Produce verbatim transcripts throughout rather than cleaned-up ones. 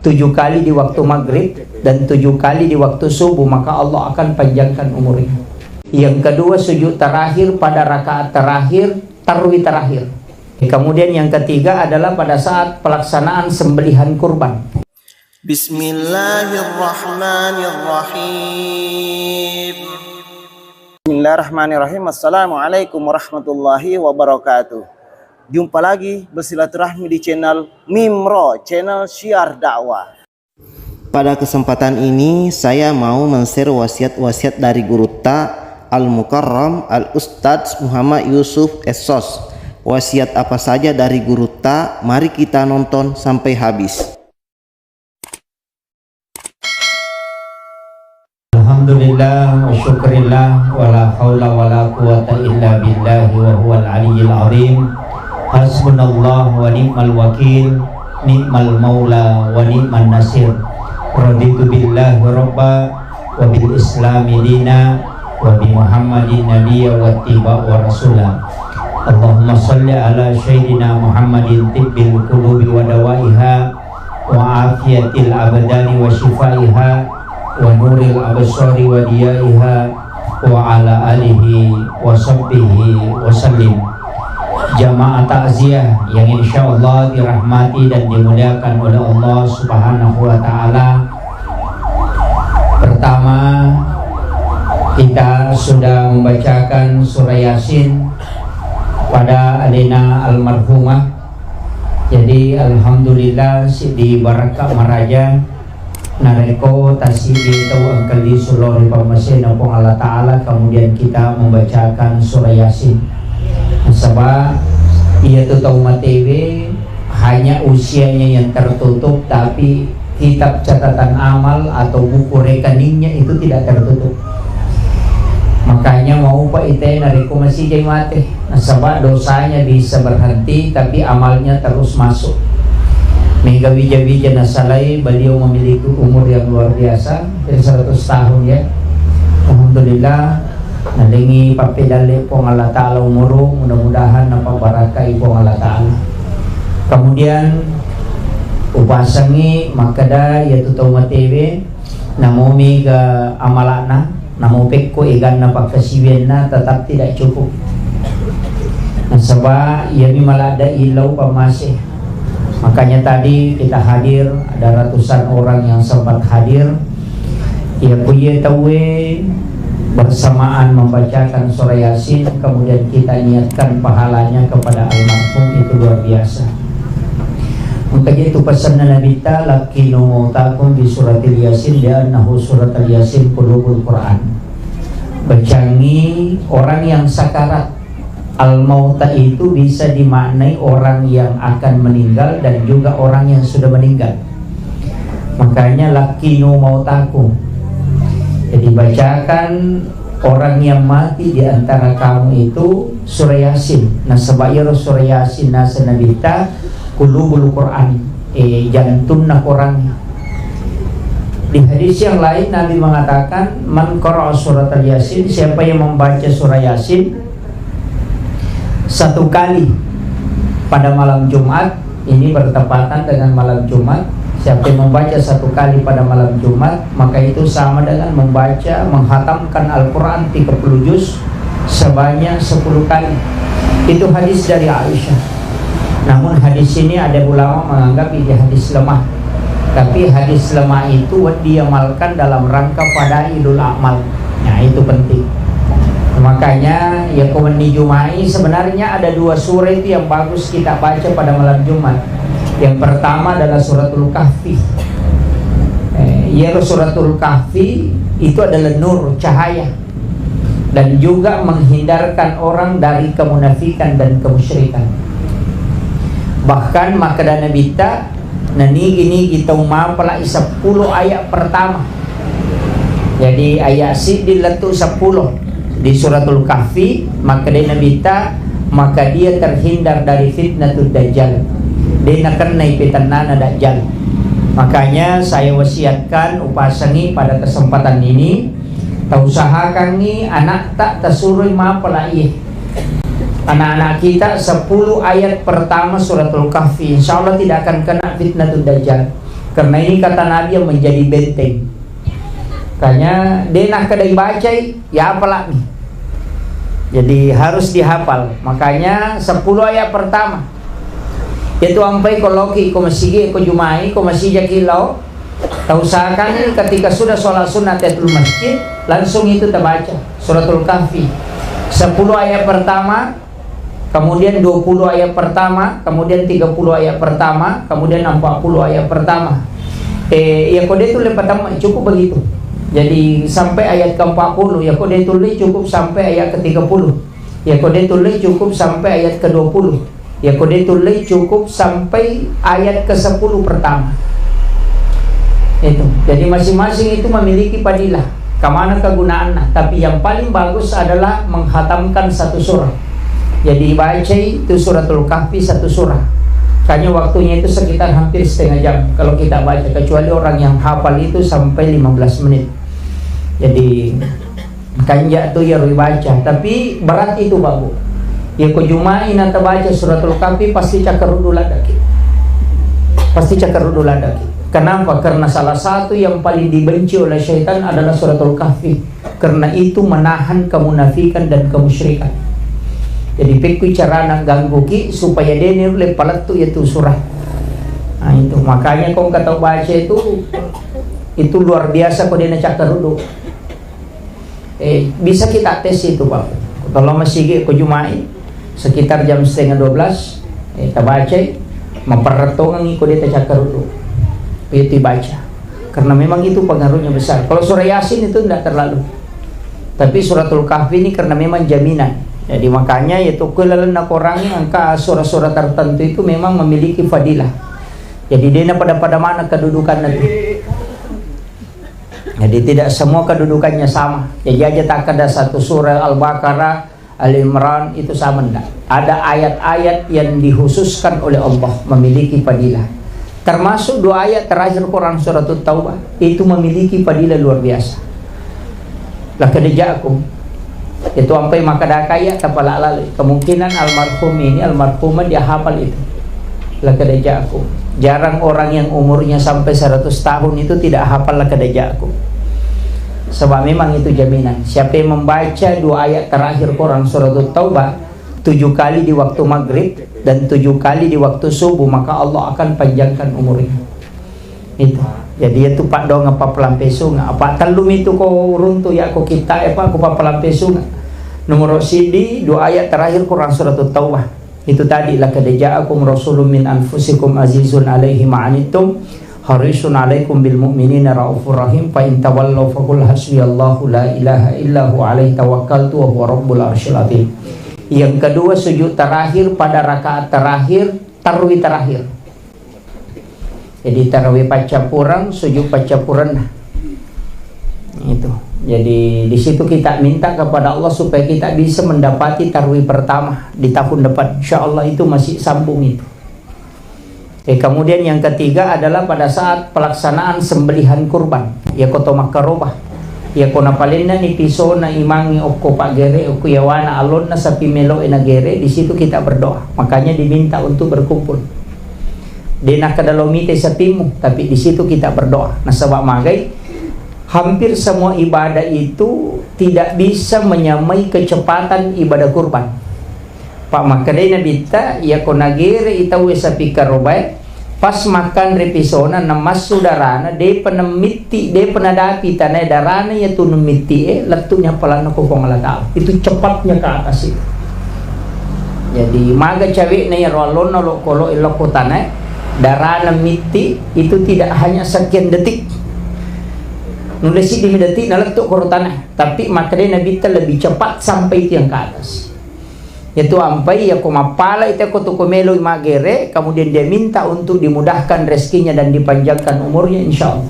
tujuh kali di waktu maghrib dan tujuh kali di waktu subuh, maka Allah akan panjangkan umurnya. Yang kedua, sujud terakhir pada rakaat terakhir, tarwi terakhir. Kemudian yang ketiga adalah pada saat pelaksanaan sembelihan kurban. Bismillahirrahmanirrahim. Bismillahirrahmanirrahim. Assalamualaikum warahmatullahi wabarakatuh. Jumpa lagi bersilaturahmi di channel Mimro, channel syiar dakwah. Pada kesempatan ini, saya mau men-share wasiat-wasiat dari gurutta Al-Mukarram Al-Ustadz Muhammad Yusuf Essos. Wasiat apa saja dari gurutta? Mari kita nonton sampai habis. Alhamdulillah wa syukurillah, wa la haula wa la quwata illa billahi wa huwal aliyyil azim. Hasbunallah wa ni'mal wakil, ni'mal maula wa ni'man nasir. Raditu billahi rabba wa bil islami dina wa bi Muhammadin nabiyya wa tiba wa rasula. Allahumma salli ala sayyidina Muhammadin tibbil qulubi wa dawaiha wa afiyatil abdani wa syifaiha wa nuril absari wa diyaiha wa ala alihi wa sahbihi wa sallim. Jamaah takziah yang insyaallah dirahmati dan dimuliakan oleh Allah Subhanahu wa Ta'ala. Pertama, kita sudah membacakan surah Yasin pada alena almarhumah. Jadi, alhamdulillah, siddi barakka maraja narekko tassiddi tau engka lisu lao ri pammasena Puang Allah Ta'ala, kemudian kita membacakan surah Yasin. Nasaba iyatu tau matewe hanya usianya yang tertutup, tapi kitab catatan amal atau buku rekeningnya itu tidak tertutup. Makanya maupa ite narekko masijai mate, nasaba dosanya bisa berhenti, tapi amalnya terus masuk. Mega wija-wija nasalai, beliau memiliki umur yang luar biasa, hampir seratus tahun, ya. Alhamdulillah, nalengi pappedalle Puang Allah Ta'ala umuru, mudah-mudahan napabarakai Puang Allah Ta'ala. Kemudian upasangi makkeda, iyatu tau matewe, namo mega amala'na, namo pekko eganna pakkasiwianna, tetap tidak cukup. Nasaba iyami maladde illau pammase. Makanya tadi kita hadir, ada ratusan orang yang sempat hadir. Iya, ku iya tauwe bersamaan membacakan surah Yasin, kemudian kita niatkan pahalanya kepada almarhum, itu luar biasa. Maka itu pesanna Nabitta, "Laqqinu mautakum bi suratil Yasin, li'annahu suratul Yasin qulubul Quran." Bacangi orang yang sakarat. Al-mauta itu bisa dimaknai orang yang akan meninggal dan juga orang yang sudah meninggal. Makanya, "Laqqinu mautakum." Jadi, bacakan orang yang mati di antara kamu itu surah Yasin. Nasaba iyaro surah Yasin naseng Nabitta, qulubul Quran, eh, jantunna Quran. Di hadis yang lain, Nabi mengatakan, "Man qara'a suratal Yasin," siapa yang membaca surah Yasin satu kali pada malam Jumat, ini bertepatan dengan malam Jumat, siapa yang membaca satu kali pada malam Jumat, maka itu sama dengan membaca, menghatamkan Al-Quran tiga puluh juz sebanyak sepuluh kali. Itu hadis dari Aisyah. Namun, hadis ini ada ulama menganggap ini hadis lemah. Tapi hadis lemah itu diamalkan dalam rangka fadailul amal. Nah, itu penting. Makanya, ya, ko wenni Jumai, sebenarnya ada dua surah itu yang bagus kita baca pada malam Jumat. Yang pertama adalah Suratul Kahfi. Eh, iyaro Suratul Kahfi itu adalah nur, cahaya, dan juga menghindarkan orang dari kemunafikan dan kemusyrikan. Bahkan makkeda Nabitta, nanigi-nigi tau mapalai sepuluh ayat pertama. Jadi, ayat siddi lettu sepuluh di Suratul Kahfi, makkeda Nabitta, maka dia terhindar dari fitnatud dajjal. De nakennai petennana Dajjal. Makanya, saya wasiatkan, upasangi pada kesempatan ini, tausahakangngi anakta tasuroi mapalai anak-anak kita sepuluh ayat pertama Suratul Kahfi. Insya Allah tidak akan kena fitnatud dajjal. Karena ini kata Nabi yang menjadi benteng. Makanya, de' nakkeda ibacai, ya apalagi. Jadi, harus dihafal. Makanya, sepuluh ayat pertama. Itu ampai ko loki, ko masigi, ko jumai, ko masijaki lao. Tausahakan ketika sudah sholat sunnah tahiyatul masjid, langsung itu tabaca suratul Kahfi. Sepuluh ayat pertama, kemudian dua puluh ayat pertama, kemudian tiga puluh ayat pertama, kemudian empat puluh ayat pertama. Eh, ya ko de' tulle patamma, cukup begitu. Jadi sampai ayat ke empat puluh, ya ko de' tulle cukup sampai ayat ke tiga puluh. Ya ko de' tulle cukup sampai ayat ke dua puluh. Ya ko de' tulle cukup sampai ayat ke sepuluh pertama. Itu. Jadi masing-masing itu memiliki fadilah. Kemana kegunaannya? Tapi yang paling bagus adalah menghatamkan satu surah. Jadi bacai itu suratul Kahfi satu surah. Makanya waktunya itu sekitar hampir setengah jam kalau kita baca, kecuali orang yang hafal itu sampai lima belas menit. Jadi kanja tu iyaro ibaca, tapi berat itu, Pak, Bu. Ya ko jumai na tabaca suratul Kahfi pasti cakkaruddu laddaki. Pasti cakkaruddu laddaki. Kenapa? Karena salah satu yang paling dibenci oleh syaitan adalah suratul Kahfi. Karena itu menahan kemunafikan dan kemusyrikan. Jadi, pekkui carana gangguki supaya de' nulle palettu itu surah. Nah, itu makanya ko engka tau baca itu, itu luar biasa ko de' nacakkaruddu. Eh, bisa kita tes itu, Pak. Kalau masigi ko jumai, sekitar jam setengah dua belas, eh, tabacai, maperrettongengi ko de' tacakkaruddu. Itu dibaca. Karena memang itu pengaruhnya besar. Kalau surah Yasin itu tidak terlalu. Tapi suratul Kahfi ini karena memang jaminan. Jadi makanya itu kue lalenna korangi angka surah-surah tertentu itu memang memiliki fadilah. Jadi de' na pada-pada mana kedudukannya itu. Jadi tidak semua kedudukannya sama. Jadi aja tak ada satu surah Al-Baqarah, Ali Imran itu sama ndak. Ada ayat-ayat yang dikhususkan oleh Allah memiliki fadilah. Termasuk dua ayat terakhir Quran surat Taubah itu memiliki fadilah luar biasa. Laqad ja'akum. Itu ampai makkeda kaya tapala lalui. Kemungkinan almarhum ini, almarhumah dia hafal itu. Laqad ja'akum. Jarang orang yang umurnya sampai seratus tahun itu tidak hafal laqad ja'akum. Sebab memang itu jaminan. Siapa yang membaca dua ayat terakhir Quran surat Taubah tujuh kali di waktu maghrib dan tujuh kali di waktu subuh, maka Allah akan panjangkan umurnya. Itu. Jadi itu paddoang apa pelampesunga. Apa tellumi itu ko runtu ya ko kita ya Pak ko pappelampesunga. Nomor sidi dua ayat terakhir Quran surat Taubah. Itu tadi, "Laqad ja'akum rasulun min anfusikum azizun alaihi ma'anittum harisun alaikum bil mu'minina raufur rahim fa in tawallaw faqul hasbiyallahu la ilaha illa huwa alaihi tawakkaltu wa huwa rabbul arsyil azim." Yang kedua, sujud terakhir pada rakaat terakhir, tarwi terakhir. Jadi tarawih paccappureng, sujud paccappureng. Itu. Jadi di situ kita minta kepada Allah supaya kita bisa mendapati tarwi pertama di tahun depan. Insya Allah itu masih sambung itu. Eh, kemudian yang ketiga adalah pada saat pelaksanaan sembelihan kurban. Ya koto makkarobah. Iya ko napalennani pisona imangnge okko paggere, okko yawana alonna sapi meloe nagere, di situ kita berdoa. Makanya diminta untuk berkumpul. De nakkeda lo mitai sapimmu, tapi di situ kita berdoa. Nasaba magai, hampir semua ibadah itu tidak bisa menyamai kecepatan ibadah kurban. Pa makkedai Nabitta, iyako nagerei tauwe sapi karobae, pas makkanre pisona, namassu darana, depa nammitti, depa nadapi tanae darana, iyatu nammittie, lettu'ni appalanna ko Puang Allah Ta'ala. Itu cepatnya ke atas itu. Jadi, maga cawe'na iyaro allonna olokolo lokko tanae, darana mitti, itu tidak hanya sekian detik. Nulle siddi mi detik nalettu koro tanae, tapi makkedai Nabitta lebih cepat sampai itu yang ke atas. Yaitu ampai, yako mappala ite ko tuko meloi maggere, kemudian dia minta untuk dimudahkan rezekinya dan dipanjangkan umurnya, insya Allah.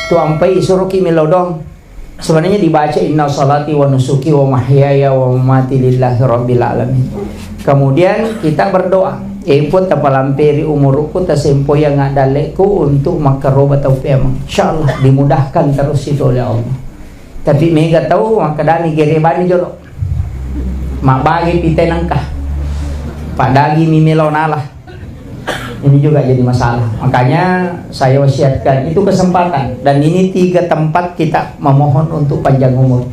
Tu ampai isuroki melo dong. Sebenarnya dibaca, "Inna salati wa nusuki wa mahyaya wa mamati lillahi rabbil alamin." Kemudian kita berdoa, "Eh, Puang, tapalamperi umurku, tasempoyang dalleku untuk makkaroba tau peamang." Insya Allah dimudahkan terus itu oleh Allah. Tapi mega tau makkedani gere bani jolo. Mabbagi pite nengka. Padagi mi melo nala. Ini juga jadi masalah. Makanya saya wasiatkan, itu kesempatan. Dan ini tiga tempat kita memohon untuk panjang umur.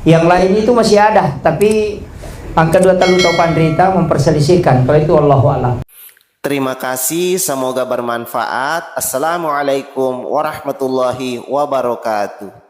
Yang lain itu masih ada, tapi angka dua talu tau panrita memperselisihkan. Kalau itu, Allahu a'lam. Terima kasih, semoga bermanfaat. Assalamualaikum warahmatullahi wabarakatuh.